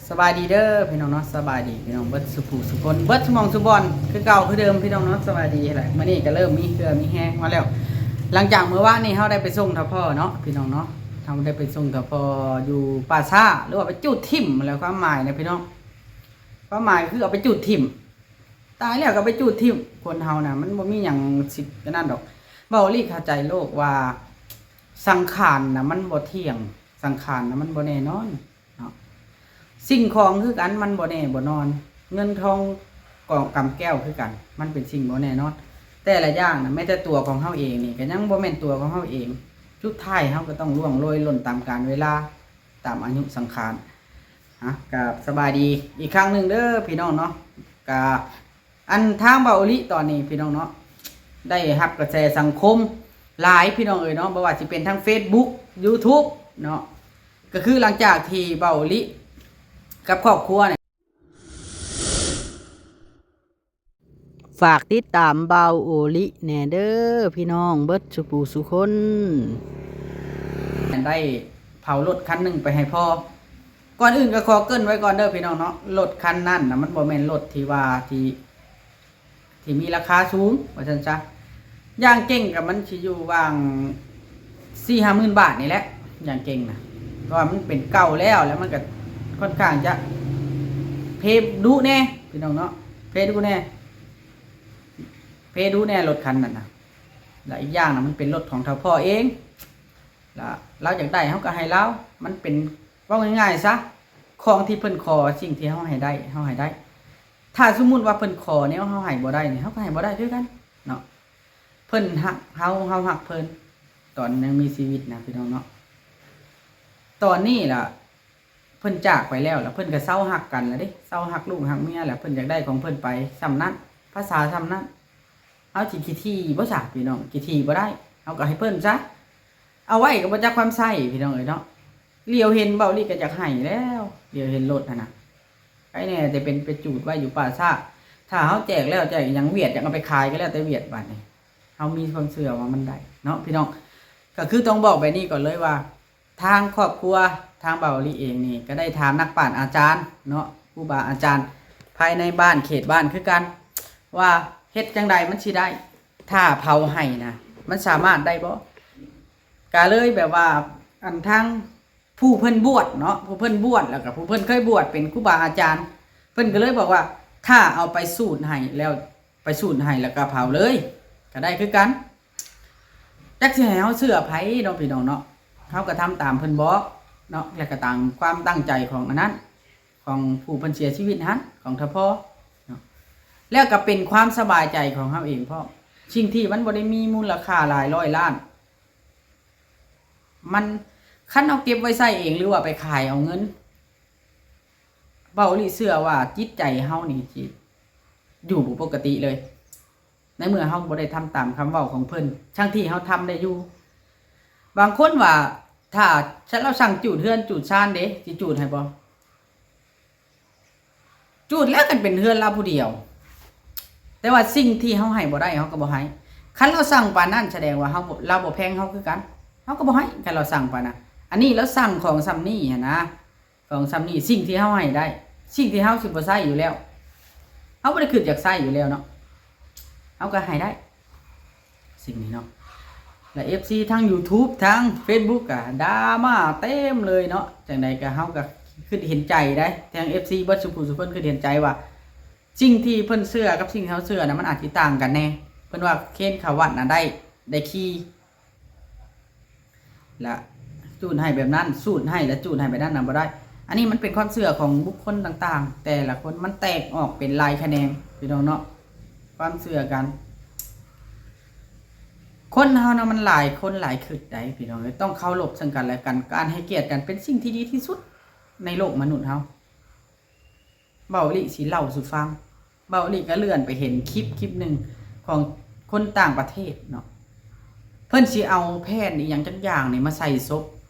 ສະບາຍດີເດີພີ່ນ້ອງເນາະ ສະບາຍດີພີ່ນ້ອງເບິດສູ່ຜູ້ສູ່ຄົນ ເບິດສູ່ໝ່ອງສູ່ບ່ອນ ຄືເກົ່າຄືເດີມພີ່ນ້ອງເນາະ ສະບາຍດີແຫຼະ. ມື້ນີ້ກໍເລີ່ມມີເຫື່ອມີແຮງມາແລ້ວ ຫຼັງຈາກມື້ວານນີ້ເຮົາໄດ້ໄປສົ່ງເຖົ້າພໍ່ເນາະ ພີ່ນ້ອງເນາະ ເຮົາໄດ້ໄປສົ່ງເຖົ້າພໍ່ຢູ່ປ່າຊ້າ ຫຼືວ່າໄປຈູດຖິ້ມແຫຼະ ຄວາມໝາຍນະພີ່ນ້ອງ ຄວາມໝາຍຄືເອົາໄປຈູດຖິ້ມ ຕາຍແລ້ວກໍໄປຈູດຖິ້ມ. ຄົນເຮົານະ ມັນບໍ່ມີຫຍັງຊິອັນນັ້ນດອກ. ເວົ້າອີ່ຫຼີ ເຂົ້າໃຈໂລກວ່າ ສັງຂານນະມັນບໍ່ທ່ຽງ ສັງຂານນະມັນບໍ່ແນ່ນອນເນາະ. ສິ່ງຂອງຄືກັນ ມັນບໍ່ແນ່ບໍ່ນອນ. ເງິນທອງກອງກຳແກ້ວຄືກັນ ມັນເປັນສິ່ງບໍ່ແນ່ນອນ. ແຕ່ລະຢ່າງນະ ແມ້ແຕ່ຕົວຂອງເຮົາເອງນີ້ ກໍຍັງບໍ່ແມ່ນຕົວຂອງເຮົາເອງ. ສຸດທ້າຍເຮົາກໍຕ້ອງລ່ວງໂລຍຫຼົ່ນຕາມການເວລາ ຕາມອາຍຸສັງຂານ. ຮະ ກະສະບາຍດີອີກຄັ້ງໜຶ່ງເດີພີ່ນ້ອງເນາະ. ກະ ອັນທາງເບົາອີ່ຫຼີຕອນນີ້ພີ່ນ້ອງເນາະ ໄດ້ຮັບກະແສສັງຄົມຫຼາຍພີ່ນ້ອງເອີຍເນາະ ບໍ່ວ່າຊິເປັນທາງເຟສບຸກ ຢູທູບເນາະ ກໍຄືຫຼັງຈາກທີ່ເບົາອີ່ຫຼີກັບຄອບຄົວນີ້ ຝາກຕິດຕາມເບົາອີ່ຫຼີແດ່ເດີພີ່ນ້ອງເບິດສູ່ຜູ້ສູ່ຄົນ ໄດ້ເຜົາລົດຄັນໜຶ່ງໄປໃຫ້ພໍ່. ກ່ອນອື່ນກໍຂໍເກີ່ນໄວ້ກ່ອນເດີພີ່ນ້ອງເນາະ ລົດຄັນນັ້ນນະ ມັນບໍ່ແມ່ນລົດທີ່ວ່າທີ່ ທີ່ມີລາຄາສູງວ່າຊັ້ນຊະ. ຢ່າງເກັ່ງກໍມັນຊິຢູ່ຫວ່າງສີ່ຫ້າໝື່ນບາດນີ້ແຫຼະ ຢ່າງເກັ່ງນະ ເພາະວ່າມັນເປັນເກົ່າແລ້ວ ແລ້ວມັນກໍຄ່ອນຂ້າງຈະເພດຸແດ່ພີ່ນ້ອງເນາະ ເພດຸແດ່ ເພດຸແດ່ລົດຄັນນັ້ນນະ. ແລະ ອີກຢ່າງນະ ມັນເປັນລົດຂອງເຖົ້າພໍ່ເອງ ລະລາວຢາກໄດ້ເຮົາກໍໃຫ້ລາວ ມັນເປັນ ເວົ້າງ່າຍໆຊະ ຂອງທີ່ເພິ່ນຂໍ ສິ່ງທີ່ເຮົາໃຫ້ໄດ້ ເຮົາໃຫ້ໄດ້. ຖ້າສົມມຸດວ່າເພິ່ນຂໍແນວເຮົາໃຫ້ບໍ່ໄດ້ນີ້ ເຮົາກໍໃຫ້ບໍ່ໄດ້ຄືກັນເນາະ. ເພິ່ນຮັກເຮົາ ເຮົາຮັກເພິ່ນ ຕອນຍັງມີຊີວິດນະພີ່ນ້ອງເນາະ. ຕອນນີ້ລະ ເພິ່ນຈາກໄປແລ້ວ ລະເພິ່ນກໍເຊົາຮັກກັນລະເດ້ ເຊົາຮັກລູກຮັກເມຍ ລະເພິ່ນຢາກໄດ້ຂອງເພິ່ນໄປສ່ຳນັ້ນ ພາສາສ່ຳນັ້ນ. ເຮົາຊິຂີ້ຖີ່ບໍ່ຊະພີ່ນ້ອງ ຂີ້ຖີ່ບໍ່ໄດ້ ເຮົາກໍໃຫ້ເພິ່ນຊະ ເອົາໄວ້ກໍບໍ່ຈັກຄວາມໃຊ້ພີ່ນ້ອງເອີຍເນາະ. ຫຼຽວເຫັນເບົາອີ່ຫຼີກໍຢາກໃຫ້ແລ້ວ ຫຼຽວເຫັນລົດຫັ້ນນະ ໃຜແດ່ແຕ່ເປັນໄປຈູດໄວ້ຢູ່ປ່າຊ້າ. ຖ້າເຮົາແຈກແລ້ວແຈກອີ່ຫຍັງ ຫວຽດຢາກເອົາໄປຂາຍກໍແລ້ວແຕ່ຫວຽດ ບາດນີ້ເຮົາມີຄວາມເຊື່ອວ່າມັນໄດ້ເນາະພີ່ນ້ອງ. ກໍຄືຕ້ອງບອກແບບນີ້ກ່ອນເລີຍວ່າ ທາງຄອບຄົວ ທາງເບົາອີ່ຫຼີເອງນີ້ ກໍໄດ້ຖາມນັກປານອາຈານເນາະ ຄູບາອາຈານ ພາຍໃນບ້ານເຂດບ້ານຄືກັນ ວ່າເຮັດຈັ່ງໃດມັນຊິໄດ້ ຖ້າເຜົາໃຫ້ນະ ມັນສາມາດໄດ້ບໍ່? ກະເລີຍແບບວ່າ ອັນທາງຜູ້ເພິ່ນບວດເນາະ ຜູ້ເພິ່ນບວດ ແລ້ວກະຜູ້ເພິ່ນເຄີຍບວດເປັນຄູບາອາຈານ ເພິ່ນກະເລີຍບອກວ່າ ຖ້າເອົາໄປສູດໃຫ້ແລ້ວ ໄປສູດໃຫ້ແລ້ວກະເຜົາເລີຍ ກະໄດ້ຄືກັນ. ຈັກຊິໃຫ້ເຮົາເຊື່ອໃຜເນາະພີ່ນ້ອງເນາະ ເຮົາກະທຳຕາມເພິ່ນບອກເນາະ ແລ້ວກະຕາມຄວາມຕັ້ງໃຈຂອງອັນນັ້ນ ຂອງຜູ້ເພິ່ນເສຍຊີວິດຫັ້ນ ຂອງເຖົ້າພໍ່ເນາະ ແລ້ວກະເປັນຄວາມສະບາຍໃຈຂອງເຮົາເອງພ້ອມ. ສິ່ງທີ່ມັນບໍ່ໄດ້ມີມູນລະຄ່າຫຼາຍຮ້ອຍລ້ານ ມັນ ຄັນເຮົາເກັບໄວ້ໃຊ້ເອງ ຫຼືວ່າໄປຂາຍເອົາເງິນ ເບົາອີ່ຫຼີເຊື່ອວ່າຈິດໃຈເຮົານີ້ຊິຢູ່ບໍ່ປົກກະຕິເລີຍ ໃນເມື່ອເຮົາບໍ່ໄດ້ທຳຕາມຄຳເວົ້າຂອງເພິ່ນ ທັງທີ່ເຮົາທຳໄດ້ຢູ່. ບາງຄົນວ່າ ຖ້າລາວສັ່ງຈູດເຮືອນຈູດຊານເດ ຊິຈູດໃຫ້ບໍ່? ຈູດແລ້ວ ຄັນເປັນເຮືອນລາວຜູ້ດຽວ ແຕ່ວ່າສິ່ງທີ່ເຮົາໃຫ້ບໍ່ໄດ້ ເຮົາກໍບໍ່ໃຫ້. ຄັນລາວສັ່ງປານນັ້ນ ສະແດງວ່າເຮົາ ລາວບໍ່ແພງເຮົາຄືກັນ ເຮົາກໍບໍ່ໃຫ້ ຄັນລາວສັ່ງປານນັ້ນ. ອັນນີ້ລາວສັ່ງຂອງສ່ຳນີ້ຫັ້ນນະ ຂອງສ່ຳນີ້ ສິ່ງທີ່ເຮົາໃຫ້ໄດ້ ສິ່ງທີ່ເຮົາຊິບໍ່ໃຊ້ຢູ່ແລ້ວ ເຮົາບໍ່ໄດ້ຄິດຢາກໃຊ້ຢູ່ແລ້ວເນາະ ເຮົາກໍໃຫ້ໄດ້ ສິ່ງນີ້ເນາະ. ແລະ ເອັຟຊີ ທັງ YouTube ທັງ Facebook ກະດຣາມາເຕັມເລີຍເນາະ. ຈັ່ງໃດກະເຮົາກະຄິດເຫັນໃຈໄດ໋ ທັງ ເອັຟຊີ ເບິດສູ່ຜູ້ສູ່ຄົນຄິດເຫັນໃຈວ່າ ສິ່ງທີ່ເພິ່ນເຊື່ອກັບສິ່ງທີ່ເຮົາເຊື່ອນະ ມັນອາດຊິຕ່າງກັນແດ່. ເພິ່ນວ່າເຄນເຂົ້າວັດນະໄດ້ ໄດ້ຂີ່ ລະຈູດໃຫ້ແບບນັ້ນ ສູດໃຫ້ລະຈູດໃຫ້ແບບນັ້ນນະບໍ່ໄດ້. ອັນນີ້ມັນເປັນຄວາມເຊື່ອຂອງບຸກຄົນຕ່າງໆ ແຕ່ລະຄົນ ມັນແຕກອອກເປັນຫຼາຍຂະແໜງ ພີ່ນ້ອງເນາະ ຄວາມເຊື່ອກັນ. ຄົນເຮົານະ ມັນຫຼາຍຄົນຫຼາຍຄຶດໃດ໋ ພີ່ນ້ອງເອີຍ ຕ້ອງເຄົາລົບເຊິ່ງກັນແລະກັນ ການໃຫ້ກຽດກັນເປັນສິ່ງທີ່ດີທີ່ສຸດໃນໂລກມະນຸດເຮົາ. ເບົາອີ່ຫຼີຊິເລົ່າສູ່ຟັງ ເບົາອີ່ຫຼີກໍເລື່ອນໄປເຫັນຄລິບຄລິບໜຶ່ງຂອງຄົນຕ່າງປະເທດເນາະ ເພິ່ນຊິເອົາແຜ່ນອີ່ຫຍັງຈັກຢ່າງນີ້ມາໃສ່ສົບ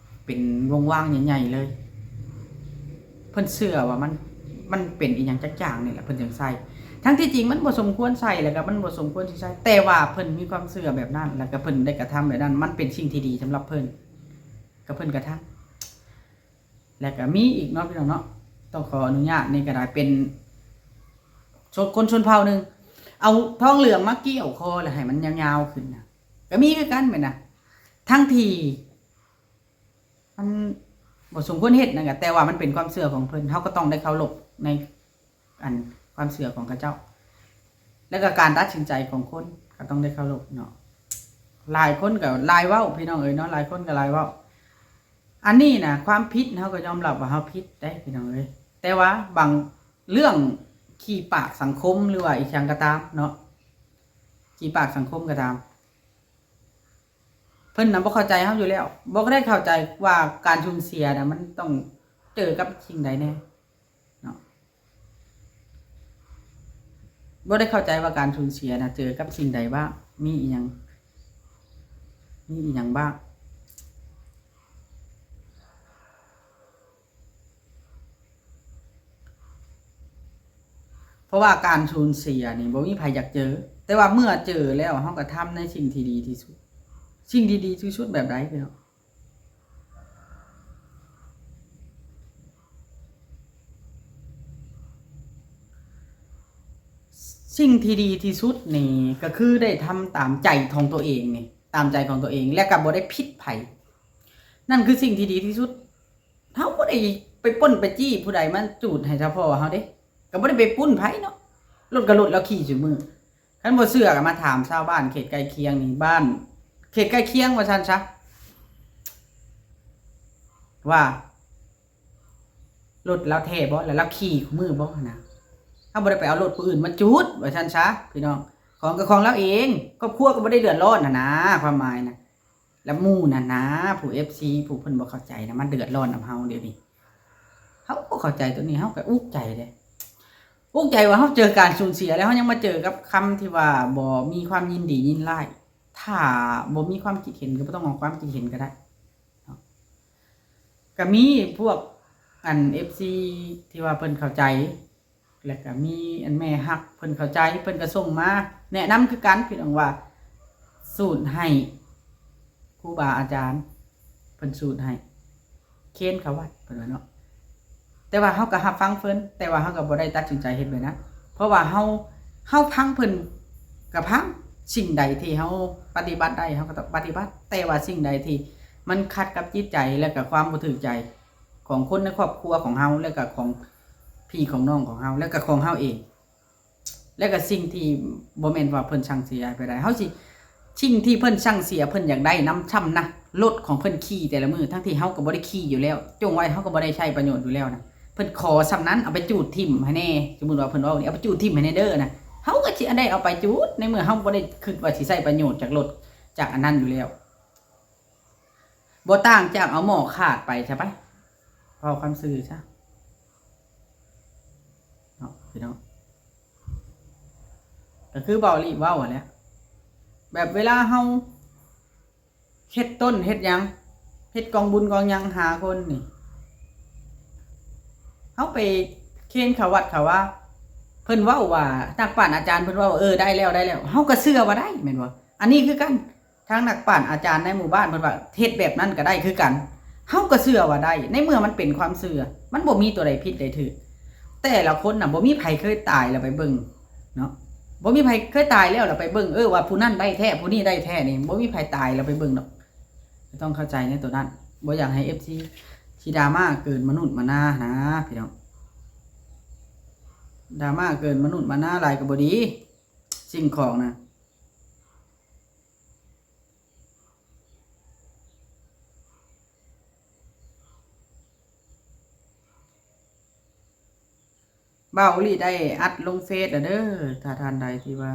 ເປັນວົງວາງໃຫຍ່ໆເລີຍ ເພິ່ນເຊື່ອວ່າມັນ ມັນເປັນອີ່ຫຍັງຈັກຢ່າງນີ້ແຫຼະເພິ່ນຈຶ່ງໃສ່ ທັງທີ່ຈິງມັນບໍ່ສົມຄວນໃສ່ ແລ້ວກໍມັນບໍ່ສົມຄວນຊິໃສ່ ແຕ່ວ່າເພິ່ນມີຄວາມເຊື່ອແບບນັ້ນ ແລ້ວກໍເພິ່ນໄດ້ກະທຳແບບນັ້ນ ມັນເປັນສິ່ງທີ່ດີສຳລັບເພິ່ນ ກໍເພິ່ນກະທຳ. ແລະກະມີອີກເນາະ ພີ່ນ້ອງເນາະ ຕ້ອງຂໍອະນຸຍາດນີ້ກໍໄດ້ ເປັນຊົນ ຄົນຊົນເຜົ່າໜຶ່ງ ເອົາທອງເຫຼືອງມາກ່ຽວຄໍແລ້ວໃຫ້ມັນຍາວໆຂຶ້ນນະ ກໍມີຄືກັນແມ່ນນະ ທັງທີ່ ມັນບໍ່ສົມຄວນເຮັດນັ້ນກະ ແຕ່ວ່າມັນເປັນຄວາມເຊື່ອຂອງເພິ່ນ ເຮົາກໍຕ້ອງໄດ້ເຄົາລົບໃນ ອັນ ຄວາມເຊື່ອຂອງເຂົາເຈົ້າ ແລ້ວກໍການຕັດສິນໃຈຂອງຄົນກໍຕ້ອງໄດ້ເຄົາລົບເນາະ. ຫຼາຍຄົນກໍຫຼາຍເວົ້າ ພີ່ນ້ອງເອີຍເນາະ ຫຼາຍຄົນກໍຫຼາຍເວົ້າ. ອັນນີ້ນະ ຄວາມຜິດເຮົາກໍຍອມຮັບວ່າເຮົາຜິດເດ້ ພີ່ນ້ອງເອີຍ, ແຕ່ວ່າບາງເລື່ອງຂີ້ປາກສັງຄົມ ຫຼືວ່າອີ່ຫຍັງກໍຕາມເນາະ ຂີ້ປາກສັງຄົມກໍຕາມ ເພິ່ນນະບໍ່ເຂົ້າໃຈເຮົາຢູ່ແລ້ວ, ບໍ່ໄດ້ເຂົ້າໃຈວ່າການສູນເສຍນະ ມັນຕ້ອງເຈີກັບສິ່ງໃດແດ່ເນາະ, ບໍ່ໄດ້ເຂົ້າໃຈວ່າການສູນເສຍນະເຈີກັບສິ່ງໃດບ້າງ, ມີອີ່ຫຍັງ ມີອີ່ຫຍັງບ້າງ. ເພາະວ່າການສູນເສຍນີ້ບໍ່ມີໃຜຢາກເຈີ, ແຕ່ວ່າເມື່ອເຈີແລ້ວ ເຮົາກໍທຳໃນສິ່ງທີ່ດີທີ່ສຸດ. ສິ່ງທີ່ດີທີ່ສຸດແບບໃດ ພີ່ນ້ອງ? ສິ່ງທີ່ດີທີ່ສຸດນີ້ກໍຄືໄດ້ທຳຕາມໃຈຂອງຕົວເອງນີ້, ຕາມໃຈຂອງຕົວເອງ ແລະກໍບໍ່ໄດ້ຜິດໃຜ. ນັ້ນຄືສິ່ງທີ່ດີທີ່ສຸດ. ເຮົາບໍ່ໄດ້ໄປປຸ້ນໄປຈີ້ຜູ້ໃດມາຈູດໃຫ້ສະເພາະເຮົາເດ້, ກໍບໍ່ໄດ້ໄປປຸ້ນໃຜເນາະ, ລົດກໍລົດລາວຂີ່ຊຸມື້. ຄັນບໍ່ເຊື່ອກໍມາຖາມຊາວບ້ານເຂດໃກ້ຄຽງນີ້, ບ້ານເຂດໃກ້ຄຽງວ່າຊັ້ນຊະ, ວ່າລົດລາວແທ້ບໍ່ ແລ້ວລາວຂີ່ຄູ່ມື້ບໍ່ຫັ້ນນະ. ເຮົາບໍ່ໄດ້ໄປເອົາລົດຜູ້ອື່ນມາຈູດວ່າຊັ້ນຊະ ພີ່ນ້ອງ, ຂອງກໍຂອງລາວເອງ, ຄອບຄົວກໍບໍ່ໄດ້ເດືອດຮ້ອນຫັ້ນນະ, ຄວາມໝາຍນະ. ແລ້ວໝູ່ນັ້ນນະ ຜູ້ ເອັຟຊີ ຜູ້ເພິ່ນບໍ່ເຂົ້າໃຈນະ ມາເດືອດຮ້ອນນຳເຮົາດຽວນີ້. ເຮົາກໍເຂົ້າໃຈຕົວນີ້, ເຮົາກໍອຸກໃຈເດ້, ອຸກໃຈວ່າເຮົາເຈີການສູນເສຍ ແລ້ວເຮົາຍັງມາເຈີກັບຄຳທີ່ວ່າບໍ່ມີຄວາມຍິນດີຍິນຮ້າຍ. ຖ້າບໍ່ມີຄວາມຄິດເຫັນກໍບໍ່ຕ້ອງອອກຄວາມຄິດເຫັນກໍໄດ້ເນາະ. ກໍມີພວກ ອັນ ເອັຟຊີ ທີ່ວ່າເພິ່ນເຂົ້າໃຈ ແລ້ວກໍມີອັນແມ່ຮັກເພິ່ນເຂົ້າໃຈ, ເພິ່ນກໍສົ່ງມາແນະນຳຄືກັນ ພີ່ນ້ອງ, ວ່າສູດໃຫ້ຄູບາອາຈານເພິ່ນສູດໃຫ້ ເຄນເຂົ້າວັດ ເພິ່ນວ່າເນາະ. ແຕ່ວ່າເຮົາກໍຮັບຟັງເພິ່ນ, ແຕ່ວ່າເຮົາກໍບໍ່ໄດ້ຕັດສິນໃຈເຮັດແບບນັ້ນ, ເພາະວ່າເຮົາ ເຮົາຟັງເພິ່ນກໍຟັງ, ສິ່ງໃດທີ່ເຮົາປະຕິບັດໄດ້ເຮົາກໍຕ້ອງປະຕິບັດ, ແຕ່ວ່າສິ່ງໃດທີ່ມັນຂັດກັບຈິດໃຈ ແລະກໍຄວາມບໍ່ຖືກໃຈ ຂອງຄົນໃນຄອບຄົວຂອງເຮົາ ແລະກະຂອງພີ່ຂອງນ້ອງຂອງເຮົາ ແລະກະຂອງເຮົາເອງ ແລະກະສິ່ງທີ່ບໍ່ແມ່ນວ່າເພິ່ນສັ່ງເສຍໄປໄດ້ ເຮົາຊິ ສິ່ງທີ່ເພິ່ນສັ່ງເສຍ ເພິ່ນຢາກໄດ້ນຳຊ້ຳນະ ລົດຂອງເພິ່ນຂີ່ແຕ່ລະມື້ ທັງທີ່ເຮົາກໍບໍ່ໄດ້ຂີ່ຢູ່ແລ້ວ ຈົ່ງໄວ້ເຮົາກໍບໍ່ໄດ້ໃຊ້ປະໂຫຍດຢູ່ແລ້ວນະ ເພິ່ນຂໍສ່ຳນັ້ນ ເອົາໄປຈູດຖິ້ມໃຫ້ແດ່ ສົມມຸດວ່າເພິ່ນເວົ້ານີ້ ເອົາໄປຈູດຖິ້ມໃຫ້ແດ່ເດີນະ ເຮົາກໍຊິໄດ້ເອົາໄປຈູດ ໃນເມື່ອເຮົາບໍ່ໄດ້ຄິດວ່າຊິໃຊ້ປະໂຫຍດຈາກລົດຈາກອັນນັ້ນຢູ່ແລ້ວ. ບໍ່ຕ່າງຈາກເອົາໝໍ້ຂາດໄປຊະໄປ ເວົ້າຄວາມຊື່ຊະເນາະ ພີ່ນ້ອງ. ກໍຄືເບົາລີເວົ້າຫັ້ນແຫຼະ ແບບເວລາເຮົາເຮັດຕົ້ນເຮັດຫຍັງ ເຮັດກອງບຸນກອງຫຍັງຫາຄົນນີ້ ເຮົາໄປເຄນເຂົ້າວັດເຂົ້າວາ ເພິ່ນເວົ້າວ່າ ນັກປານອາຈານເພິ່ນເວົ້າ ເອີ ໄດ້ແລ້ວ ໄດ້ແລ້ວ ເຮົາກໍເຊື່ອວ່າໄດ້ ແມ່ນບໍ່? ອັນນີ້ຄືກັນ ທາງນັກປານອາຈານໃນໝູ່ບ້ານເພິ່ນວ່າເຮັດແບບນັ້ນກໍໄດ້ຄືກັນ ເຮົາກໍເຊື່ອວ່າໄດ້ ໃນເມື່ອມັນເປັນຄວາມເຊື່ອ ມັນບໍ່ມີຕົວໃດຜິດໃດຖືກ ແຕ່ລະຄົນນະ ບໍ່ມີໃຜເຄີຍຕາຍແລ້ວໄປເບິ່ງເນາະ ບໍ່ມີໃຜເຄີຍຕາຍແລ້ວ ແລ້ວໄປເບິ່ງ ເອີ ວ່າຜູ້ນັ້ນໄດ້ແທ້ ຜູ້ນີ້ໄດ້ແທ້ນີ້ ບໍ່ມີໃຜຕາຍແລ້ວໄປເບິ່ງດອກ ຕ້ອງເຂົ້າໃຈໃນໂຕນັ້ນ ບໍ່ຢາກໃຫ້ເອັຟຊີຊິດຣາມາເກີນມະນຸດມະນານະ ພີ່ນ້ອງ ດຣາມາເກີນມະນຸດມະນາຫຼາຍກໍບໍ່ດີ ສິ່ງຂອງນະ. ບ່າວອີ່ຫຼີໄດ້ອັດລົງເຟສແລ້ວເດີ ຖ້າທ່ານໃດທີ່ວ່າ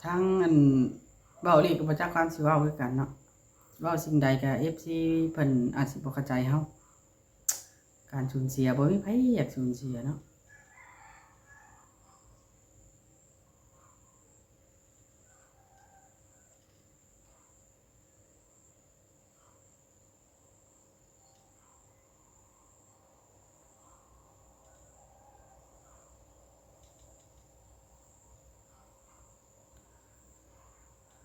ທາງອັນເວົ້າອີ່ຫຼີກໍບໍ່ຈັກຄວາມຊິເວົ້າຄືກັນເນາະ. ເວົ້າສິ່ງໃດກໍເອັຟຊີເພິ່ນອາດຊິບໍ່ເຂົ້າໃຈເຮົາ. ການສູນເສຍ ບໍ່ມີໃຜຢາກສູນເສຍເນາະ.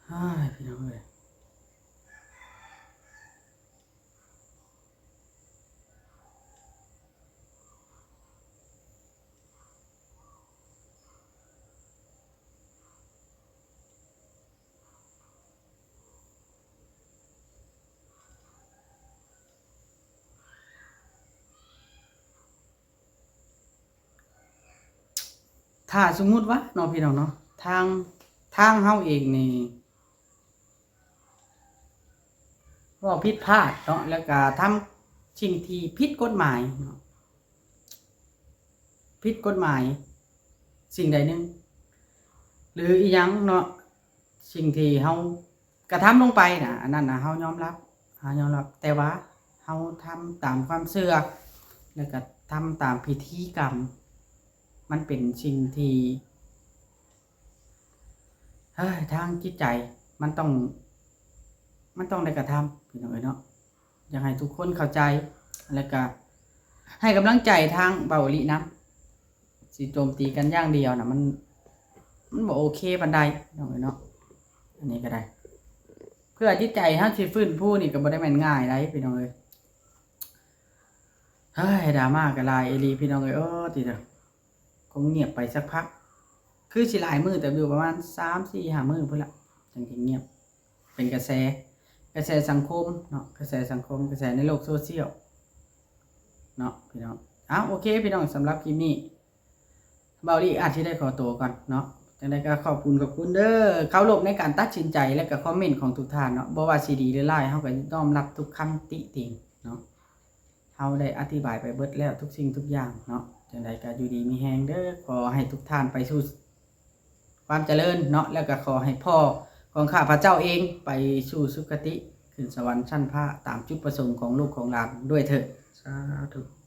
ອ້າຍ ພີ່ນ້ອງເອີຍ. ຖ້າສົມມຸດວ່າເນາະ ພີ່ນ້ອງເນາະ ທາງ ທາງເຮົາເອງນີ້ ເວົ້າຜິດພາດເນາະ ແລ້ວກະທຳສິ່ງທີ່ຜິດກົດໝາຍເນາະ ຜິດກົດໝາຍສິ່ງໃດໜຶ່ງ ຫຼືອີ່ຫຍັງເນາະ ສິ່ງທີ່ເຮົາກະທຳລົງໄປນະ ອັນນັ້ນນະເຮົາຍອມຮັບ ເຮົາຍອມຮັບ ແຕ່ວ່າເຮົາທຳຕາມຄວາມເຊື່ອ ແລ້ວກະທຳຕາມພິທີກຳ ມັນເປັນສິ່ງທີ່ ເຮີ້ຍ ທາງຈິດໃຈມັນຕ້ອງ ມັນຕ້ອງໄດ້ກະທຳ ພີ່ນ້ອງເອີຍເນາະ. ຢາກໃຫ້ທຸກຄົນເຂົ້າໃຈ ແລ້ວກະໃຫ້ກຳລັງໃຈທາງເບົາອີ່ຫຼີນຳ. ຊິໂຈມຕີກັນຢ່າງດຽວນະ ມັນ ມັນບໍ່ໂອເຄປານໃດ ພີ່ນ້ອງເອີຍເນາະ. ອັນນີ້ກໍໄດ້ ເພື່ອຈິດໃຈເຮົາຊິຟື້ນຟູນີ້ກໍບໍ່ໄດ້ແມ່ນງ່າຍໃດ ພີ່ນ້ອງເອີຍ. ເຮີ້ຍ ດຣາມາກໍຫຼາຍອີ່ຫຼີ ພີ່ນ້ອງເອີຍ. ໂອ້ ຕິດ ຄົງງຽບໄປສັກພັກ ຄືຊິຫຼາຍມື້ເຕີບຢູ່ ປະມານສາມ ສີ່ ຫ້າ ມື້ພຸ້ນລະ ຈັ່ງຊິງຽບ ເປັນກະແສ ກະແສສັງຄົມເນາະ ກະແສສັງຄົມ ກະແສໃນໂລກໂຊຊຽວເນາະ ພີ່ນ້ອງ. ອ້າວ ໂອເຄ ພີ່ນ້ອງ ສຳລັບຄລິບນີ້ ເບົາອີ່ຫຼີອາດຊິໄດ້ຂໍໂຕກ່ອນເນາະ. ຈັ່ງໃດກໍຂອບຄຸນ ຂອບຄຸນເດີ ເຄົາລົບໃນການຕັດສິນໃຈ ແລະກໍຄອມເມັນຂອງທຸກທ່ານເນາະ. ບໍ່ວ່າຊິດີຫຼືຮ້າຍ ເຮົາກໍຍອມຮັບທຸກຄຳຕິຕິງເນາະ. ເຮົາໄດ້ອະທິບາຍໄປເບິດແລ້ວທຸກສິ່ງທຸກຢ່າງເນາະ. ຈັ່ງໃດກໍຢູ່ດີມີແຮງເດີ ຂໍໃຫ້ທຸກທ່ານໄປສູ່ຄວາມຈະເລີນເນາະ ແລ້ວກໍຂໍໃຫ້ພໍ່ຂອງຂ້າພະເຈົ້າເອງໄປສູ່ສຸຄະຕິ ຂຶ້ນສະຫວັນຊັ້ນຟ້າ ຕາມຈຸດປະສົງຂອງລູກຂອງຫຼານດ້ວຍເທີ້ນ ສາທຸ.